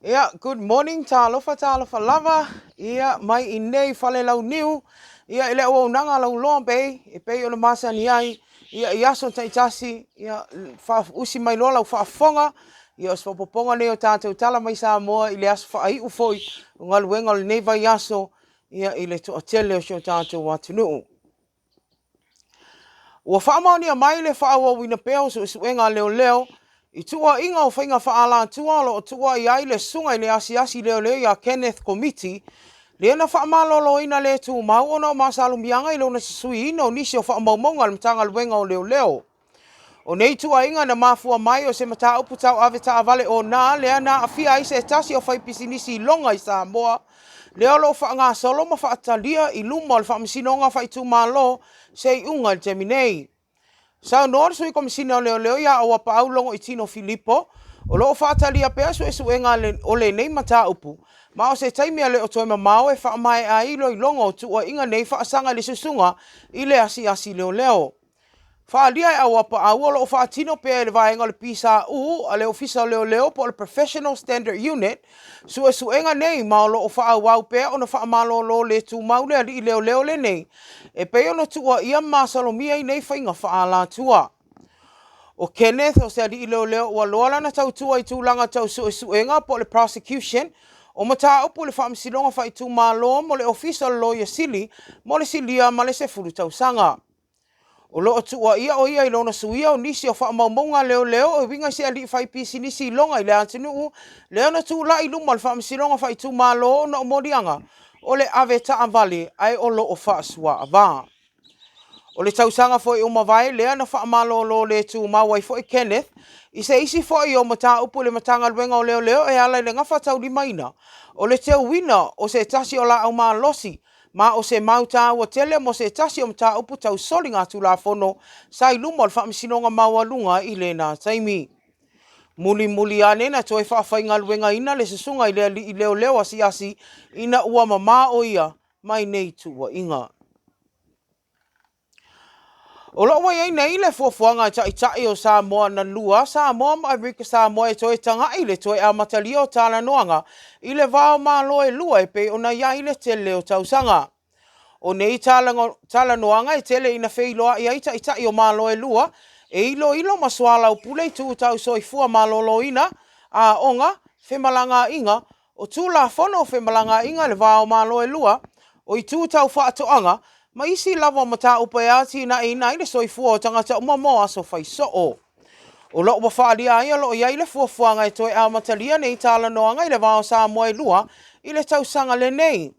Ia, good morning, talofa, talofa lava, ia, mai i nei Falelauniu, ia, i le auaunaga lauloa bei, e pei ona masani ai, ia, i aso taitasi, ia, usi mai loa lau faafofoga, ia, o se faaopoopoga lenei o tatou tala mai Samoa i le aso faaiu foi o galuega o lenei vaiaso, ia, i le toatele o si o tatou atunuu. Ua faamaonia mai le faaauauina pea o suesuega a leoleo i tuuaiga o faiga faaalatua o lo o tuuai ai le susuga i le asiasi leoleo ia Kenneth Komiti, lea na faamaloloina le tumau ona o masalomia i lona susuiina o nisi o faamaumauga a le Matagaluega o Leoleo. O nei tuuaiga na mafua mai o se mataupu tau avetaavale ona lea na aafia ai se tasi o faipisinisi iloga i Samoa, lea o lo o faagasolo ma faatalia i luma o le Faamasinoga Faaitumalo se iuga i le taimi nei. Saunoa le Sui Komesina o Leoleo ia Auapaau Logoitino Filipo, o lo o faatalia pea suesuega o lenei mataupu, ma o se taimi a le o toe mamao e faamaea ai iloiloga o tuuaiga nei faasaga i le susuga i le asiasi leoleo. Faaalia e Auapaau o lo o faatino pea e le vaega o le PSU a le Ofisa o Leoleo po o le Professional Standard Unit suesuega nei ma o lo o faaauau pea ona faamalolo le tumau le alii leoleo lenei e pei ona tuuaia ma masalomia i nei faiga faaalatua. O Kenneth o se alii leoleo ua loa lana tautua i tulaga tau suesuega po o le prosecution o mataupu i le Faamasinoga Faaitumalo mo le Ofisa o le Loia Sili mo le silia ma le 10 tausaga. O lo o tuuaia o ia i lona suia o nisi o faamaumauga a leoleo e uiga i se alii faipisinisi iloga i le atunuu lea na tulai i luma o le Faamasinoga Faaitumalo ona o moliaga o le ave taavale ae o lo o faasuaava. O le tausaga foi ua mavae lea na faamalolo le tumau ai foi Kenneth i se isi foi o mataupu i le Matagaluega o Leoleo e ala i le gafataulimaina o le teuina o se tasi o laau malosi ma o se mau taua tele mo se tasi o mataupu tau soligatulafono sa i luma o le Faamasinoga Maualuga i lena taimi. Mulimuli ane na toe faafaigaluegaina le susuga i le alii leoleo asiasi ina ua mamā o ia mai nei tuuaiga. O lo o ua i ai nei le fuafuaga a Taitai o Samoa na lua, Samoa ma Amerika Samoa e toe taga'i le toe amatalia o talanoaga i le va o Malo e lua e pei ona i ai le tele o tausaga. O nei talanoaga e tele ina feiloai ai Taitai o Malo e lua e iloilo ma soalaupule i itu tau soifua maloloina, aoga, femalagaaiga, O Tulafono o Femalagaaiga i le va o Malo e lua, o itu tau faatoaga, ma isi lava o mataupu e atinaeina ai le soifua o tagata uma mo aso fai soo. O lo o ua faaalia ai o lo o i ai le fuafuaga e toe amatalia nei talanoaga i le va o Samoa e lua i le tausaga lenei.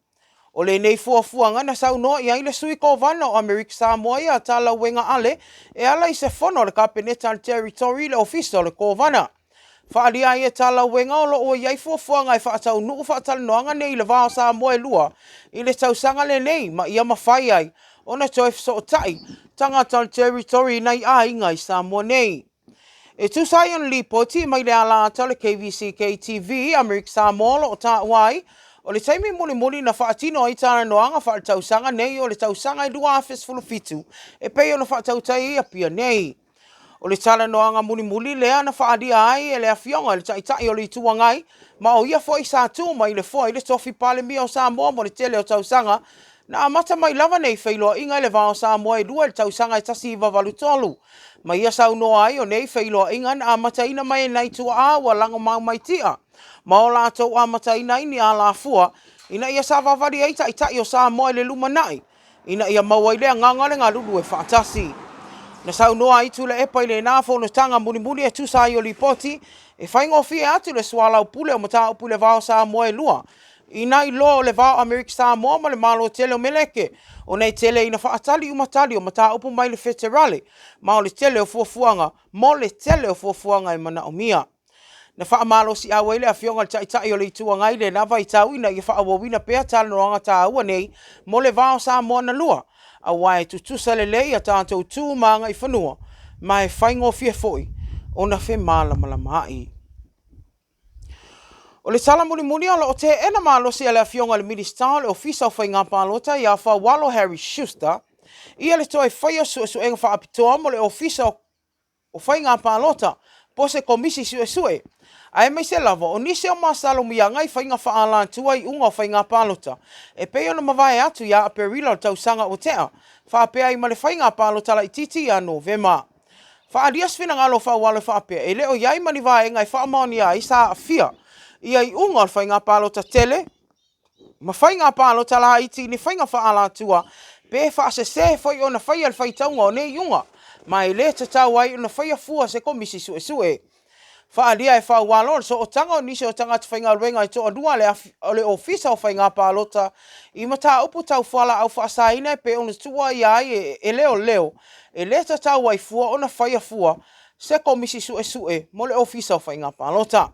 O lenei fuafuaga na saunoa i ai le Sui Kovana o Amerika Samoa ia Talauega Ale e ala i se fono a le Kapeneta a le Territory i le Ofisa o le Kovana. Faaalia ai e Talauega o lo o i ai fuafuaga e faataunuu faatalanoaga nei i le va o Samoa e lua i le tausaga lenei ma ia mafai ai ona toe fesootai tagata o le Territory i nai aiga i Samoa nei. E tusa ai ona lipoti mai le alaata o le KVCK-TV Amerika Samoa o lo o taua ai, o le taimi mulimuli na faatino ai talanoaga faaletausaga nei o le tausaga e 2017 e pei ona faatautai ai Apia nei. O le talanoaga mulimuli lea na faaalia ai e le Afioga i le Taitai o le Itu Agai ma o ia foi sa tu mai le foe i le tofi Palemia o Samoa mo le tele o tausaga Na amata mai lava nei feiloaiga i le va o Samoa e lua i le tausaga e 1983. Ma ia saunoa ai o nei feiloaiga na amataina mai e nai tuaa ua lagomaumaitia ma o latou amataina ai ni alafua ina ia savavali ai taitai o Samoa i le lumanai ina ia maua ai le agaga o le galulue faatasi. Na saunoa ai Tuilaepa i lena fonotaga mulimuli e tusa ai o lipoti e faigofie atu le soalaupule o mataupu i le va o Samoa e lua Ina iloa o le va o Amerika Samoa ma le Malo tele o Meleke, ona e tele ina faatali uma tali o mataupu mai le feterale, ma o le tele o fuafuaga mo le tele o fuafuaga e manaomia. Na faamalosiau ai le Afioga i le Taitai o le Itu Agai i lena vaitau ina ia faaauauina pea talanoaga taua nei mo le va o Samoa na lua, aua e tutusa lelei a tatou tu ma agaifanua, ma e faigofie foi ona femalamalamaai. O le tala mulimuli o lo o teena malosi a le Afioga i le Minisita o le Ofisa o Faiga Palota ia Faualo Harry Schuster ia le toe faia o suesuega faapitoa mo le Ofisa o Faiga Palota po o se komisi suesue. Aemaise lava, o nisi o masalomiaga i faiga faaalatua i iuga o faiga palota, e pei ona mavae atu ia Aperila o le tausaga ua tea, faapea ai ma le faiga palota laitiiti ia Novema. Faaalia se finagalo o Faualo e faapea, e le o i ai ma ni vaega e faamaonia ai sa aafia ia iuga o le faiga palota tele ma faiga palota laiti i ni faiga faaalatua pe faasese foi ona faia le faitauga o nei iuga, ma e le tatau ai ona faia fua se komisi suesue. Faaalia e Faualo le sootaga o nisi o tagata faigaluega e toalua o le Ofisa o Faiga Palota i mataupu tau fualaau faasaina e pei ona tuuaia ai e leoleo e le tatau ai fua ona faia fua se komisi suesue mo le Ofisa o Faiga Palota.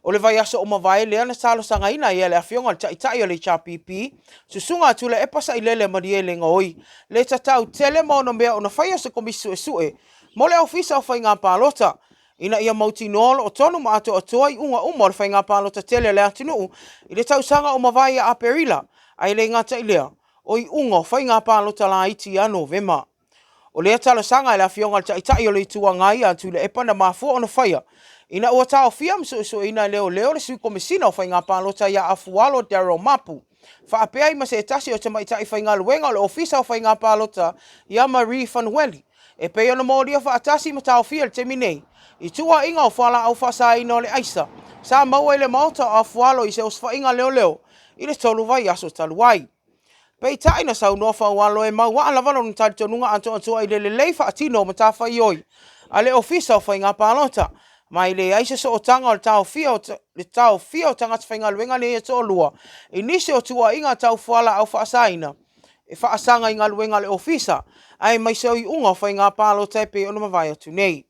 O le vaiaso ua mavae lea na talosagaina ai e le Afioga i le Taitai o le HRPP, Susuga a Tuilaepa Sailele Malielegaoi, le tatau tele ma onomea ona faia se komisi suesue mo le Ofisa o Faiga Palota, ina ia mautinoa o lo o tonu ma atoatoa iuga uma o le faiga palota tele a le atunuu i le tausaga ua mavae ia Aperila, ae le gata i lea, o iuga o faiga palota laiti ia Novema. O lea talosaga e le Afioga i le Taitai o le Itu Agai ia Tuilaepa na mafua ona faia ina ua taofia ma suesueina e leoleo le Sui Komesina o Faiga Palota ia Afualo Darell Mapu, faapea ai ma se tasi o tamaitai faigaluega o le Ofisa o Faiga Palota ia Marie Fanueli, e pei ona molia faatasi ma taofia i le taimi nei i tuuaiga o fualaau faasaina o le aisa sa maua i le maota o Afualo i se osofaiga leoleo i le 3 vaiaso talu ai. Peitai na saunoa Faualo e mauaa lava lona talitonuga atoatoa i le lelei faatino o matafaioi a le Ofisa o Faiga Palota, ma e leai se sootaga o le taofia o le taofia o tagata faigaluega nei e toalua i nisi o tuuaiga tau fualaau faasaina e faasaga i galuega a le Ofisa, aemaise o iuga o faiga palota e pei ona mavae atu nei.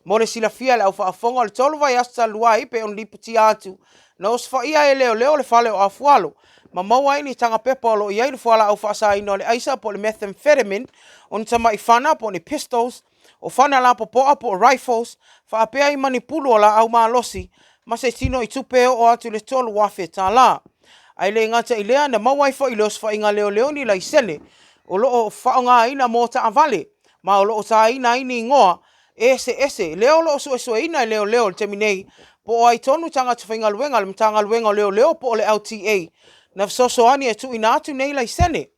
Mo le silafia e le aufaafofoga, o le 3 vaiaso talu ai pei ona lipotia atu, na osofaia e leoleo le fale o Afualo ma maua ai ni taga pepa o lo o i ai le fualaau faasaina o le aisa po o le methamphetamine, o ni tamai fana po o ni pistols, o fana lapopoa po o rifles, faapea ai ma ni pulu o laau malosi ma se tino i tupe e oo atu i le $3,000. Ae le gata i lea, na maua ai foi i le osofaiga leoleo ni laisene o lo o faaaogaina mo taavale ma o lo o taina ai ni igoa eseese lea o lo o suesueina e leoleo i le taimi nei po o ai tonu tagata faigaluega a le Matagaluega o Leoleo po o le LTA na fesoasoani e tuuina atu nei laisene.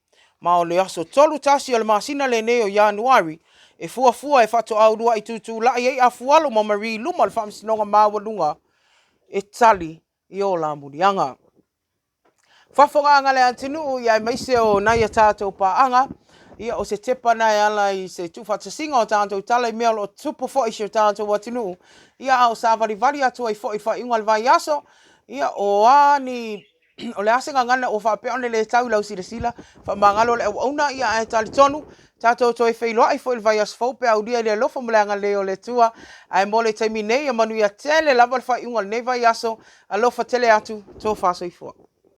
Ma o le aso 31 o le masina lenei o Ianuari e fuafua e faatoa uluai tutulai ai Afualo ma Marie i luma o le Faamasinoga Maualuga e tali i o la muliaga. Faafofogaaga a le atunuu ia aemaise o nai a tatou paaga, ia o se tepa na e ala i se tuufaatasiga o tatou tala i mea o lo o tupu foi i si o tatou atunuu, ia a o savalivali atu ai foi i le faaiuga o le vaiaso, ia o a ni o le a se gagana ua faapea ona le tau i lau silasila, faamagalo le auauna, ia ae talitonu tatou toe feiloai foi i le vaiaso fou pe a aulia i le alofa ma le agalelei o le Atua. Ae mo le taimi nei, ia manuia tele lava le faaiuga o lenei vaiaso. Alofa tele atu, tofa soifua.